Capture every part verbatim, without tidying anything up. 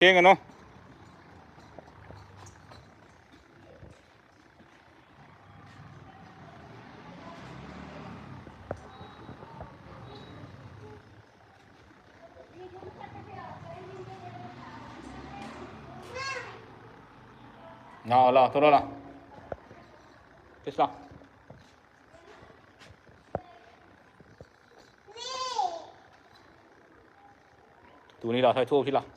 ꯊꯦꯡꯒꯅꯨ꯫ ꯂꯥꯛꯑꯣ, ꯂꯥꯛꯑꯣ, ꯊꯣꯛꯂꯛꯑꯣ, ꯂꯥꯛꯑꯣ꯫ ꯄꯤꯁ ꯂꯥꯛꯑꯣ꯫ ꯇꯨꯅꯤ ꯂꯥꯛꯑꯣ, ꯁ꯭ꯋꯥꯏ ꯊꯣꯛꯑꯣ, ꯁꯤ ꯂꯥꯛꯑꯣ꯫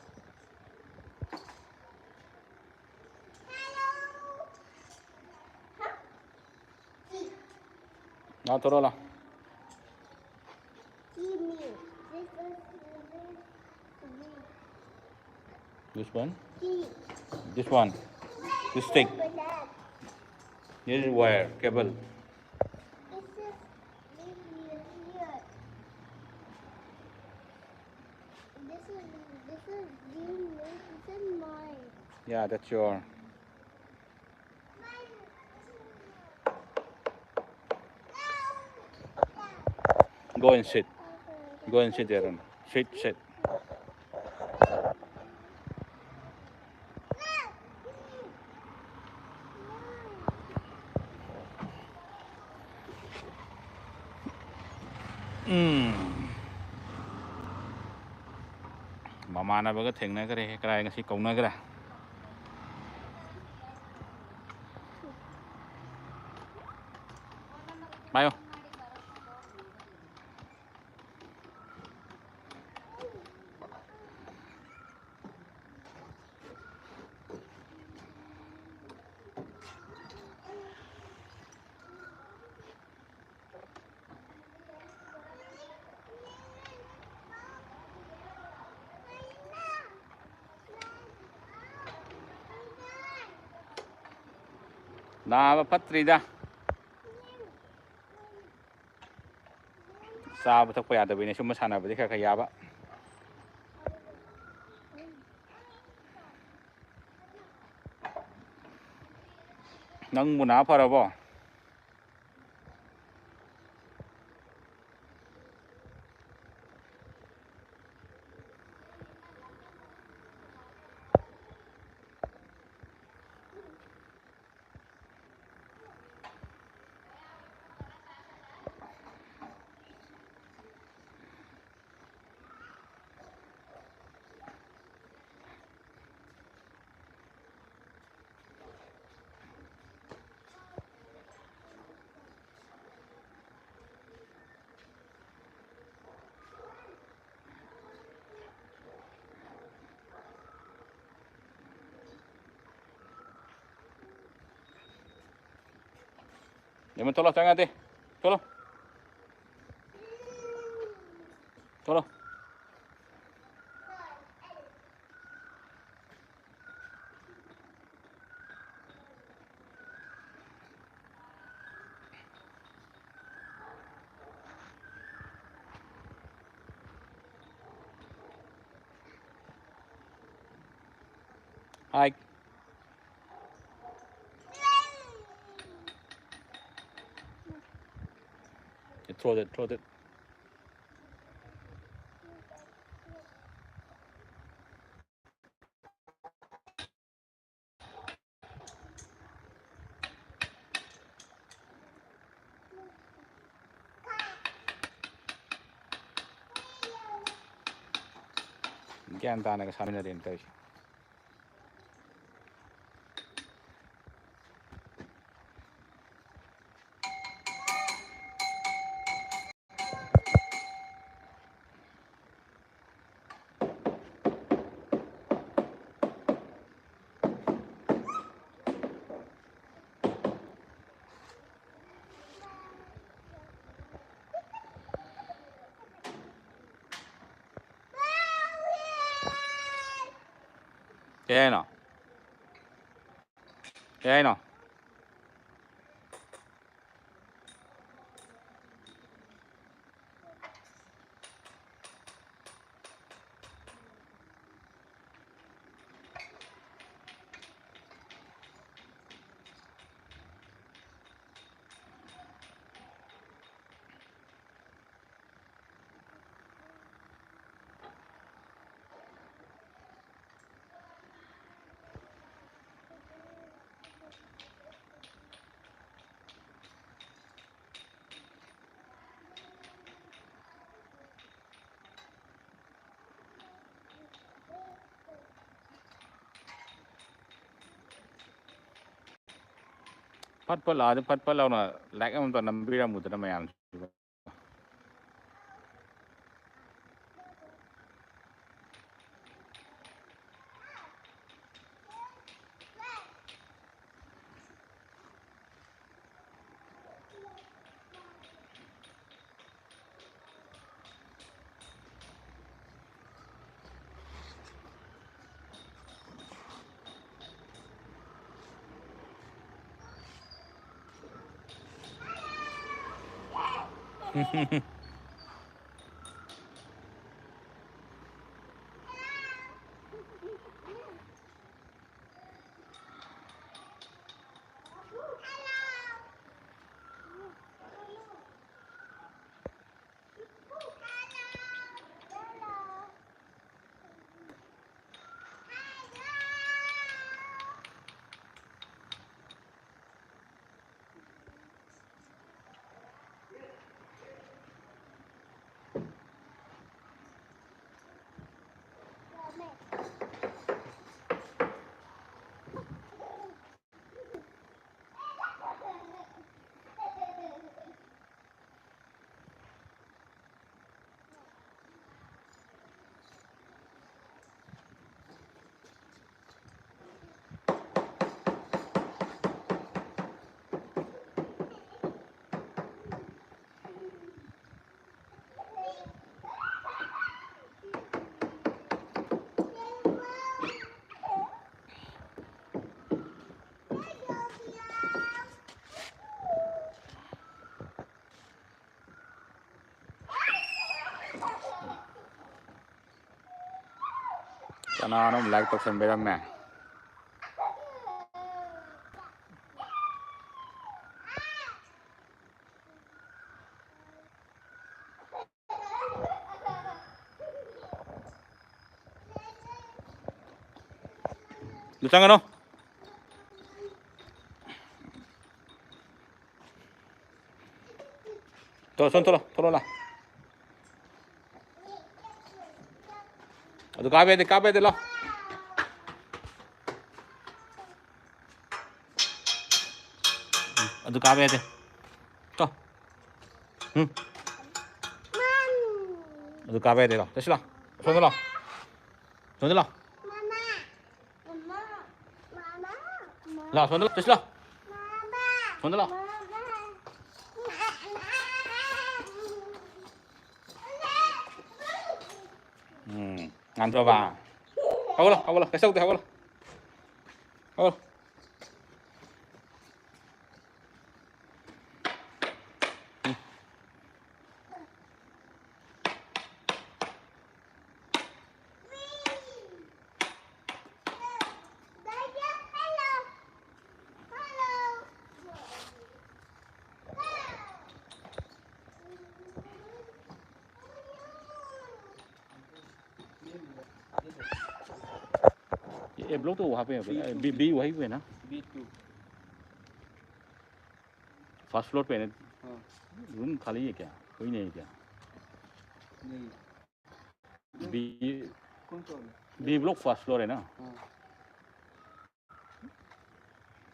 ꯂꯥꯛꯑꯣ, ꯊꯣꯛꯂꯛꯑꯣ, ꯂꯥꯛꯑꯣ꯫ This one? This one. This stick. This is wire, cable. This is, this is, this is, this is mine. Yeah, that's your. Go and sit. Go and sit there. Sit, sit. ꯎꯝ꯫ ꯃꯃꯥꯟꯅꯕꯒ ꯊꯦꯡꯅꯈ꯭ꯔꯦ꯫ ꯀꯔꯥꯏ ꯉꯁꯤ ꯀꯧꯅꯈ꯭ꯔꯦ꯫ ꯄꯥꯏꯌꯣ꯫ ꯅꯥꯕ ꯐꯠꯇ꯭ꯔꯤꯗ꯫ ꯆꯥꯕ ꯊꯛꯄ ꯌꯥꯗꯕꯩꯅꯦ, ꯁꯨꯝꯕ ꯁꯥꯟꯅꯕꯗꯤ ꯈꯔ ꯈꯔ ꯌꯥꯕ꯫ ꯅꯪꯕꯨ ꯅꯥ ꯐꯔꯕꯣ? ꯌꯦꯡꯉꯣ, ꯊꯣꯛꯂꯣ, ꯆꯪꯉꯛꯑꯗꯤ꯫ ꯊꯣꯛꯂꯣ꯫ ꯊꯣꯛꯂꯣ꯫ Hi. Throw it, throw it. ꯒ꯭ꯌꯥꯟ ꯇꯥꯅꯒ ꯁꯥꯟꯅꯗꯦꯅ ꯇꯧꯔꯤꯁꯦ꯫ ꯀꯩ ꯍꯥꯏꯅꯣ? ꯀꯩ ꯍꯥꯏꯅꯣ? ꯐꯠ ꯐꯠ ꯂꯥꯛꯑꯗꯤ ꯐꯠ ꯐꯠ ꯂꯥꯎꯅ like ꯑꯃꯇ ꯅꯝꯕꯤꯔꯝꯃꯨꯗꯅ ꯃꯌꯥꯝꯁꯤꯕꯨ꯫ ꯀꯅꯥꯅꯣ ꯑꯃꯨꯛ like ꯇꯧꯁꯟꯕꯤꯔꯝꯃꯦ? ꯑꯗꯨ ꯆꯪꯒꯅꯣ꯫ ꯊꯣꯛꯂꯣ, ꯁꯣꯝ ꯊꯣꯛꯂꯣ, ꯊꯣꯛꯂꯣ ꯂꯥꯎ꯫ ꯑꯗꯨ ꯀꯥꯕ ꯌꯥꯗꯦ, ꯀꯥꯕ ꯌꯥꯗꯦ, ꯂꯥꯎ꯫ ꯑꯗꯨ ꯀꯥꯕ ꯌꯥꯗꯦ꯫ ꯀꯣ꯫ ꯎꯝ꯫ ꯑꯗꯨ ꯀꯥꯕ ꯌꯥꯗꯦ, ꯂꯥꯎ꯫ ꯆꯠꯁꯤ ꯂꯥꯎ꯫ ꯁꯣꯝꯗ ꯂꯥꯎ꯫ ꯁꯣꯝꯗ ꯂꯥꯎ꯫ ꯂꯥꯎ, ꯁꯣꯝꯗ ꯂꯥꯎ, ꯆꯠꯁꯤ ꯂꯥꯎ꯫ ꯁꯣꯝꯗ ꯂꯥꯎ꯫ ꯁꯣꯝꯗ ꯂꯥꯎ꯫ ꯎꯝ, ꯉꯥꯟꯊꯣꯏꯕ꯫ ꯍꯧꯒꯠꯂꯣ, ꯍꯧꯒꯠꯂꯣ, ꯀꯩꯁꯨ ꯇꯧꯗꯦ, ꯍꯧꯒꯠꯂꯣ꯫ ꯍꯧꯒꯠꯂꯣ꯫ ꯎꯝ꯫ ए ब्लॉक तो वहाँ पे है, B two, B, B. B वही पे है ना? B to. फर्स्ट फ्लोर पे है ना? हाँ। रूम खाली है क्या? कोई नहीं है क्या? नहीं। बी, कौन सा वाला? बी ब्लॉक फर्स्ट फ्लोर है ना? हाँ।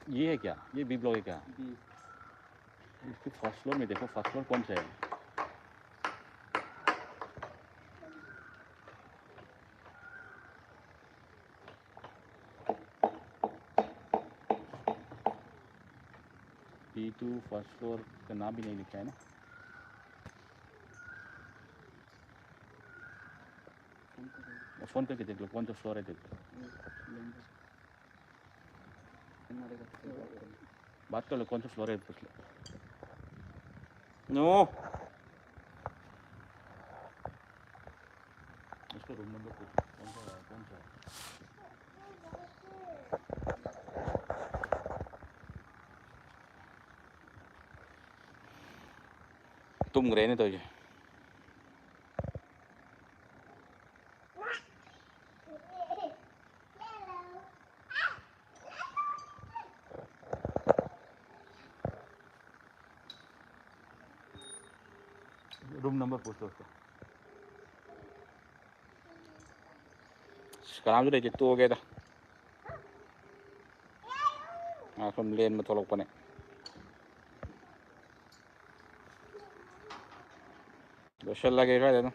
ये है क्या? ये बी ब्लॉक है क्या? बी। इसके फर्स्ट फ्लोर में देखो, फर्स्ट फ्लोर कौन सा है? बी टू फर्स्ट फ्लोर का नाम भी नहीं लिखा है ना। फोन करके देख लो, कौन सा फ्लोर है, देख लो। बात कर लो, कौन सा फ्लोर है, पूछ लो। नो। उसका रूम नंबर पूछ लो, कौन सा है, कौन सा है? तुम रहे नहीं तो ये। रूम नंबर पूछ लो उसका। ꯀꯅꯥꯝꯁꯨ ꯂꯩꯇꯦ, ꯇꯣꯛꯑꯒꯦꯗ꯫ ꯉꯥꯏꯈꯣ, ꯂꯦꯟꯕ ꯊꯣꯛꯂꯛꯄꯅꯦ꯫ ꯂꯣꯏꯁꯤꯜꯂꯒꯦ ꯁ꯭ꯋꯥꯏꯗ ꯑꯗꯨꯝ꯫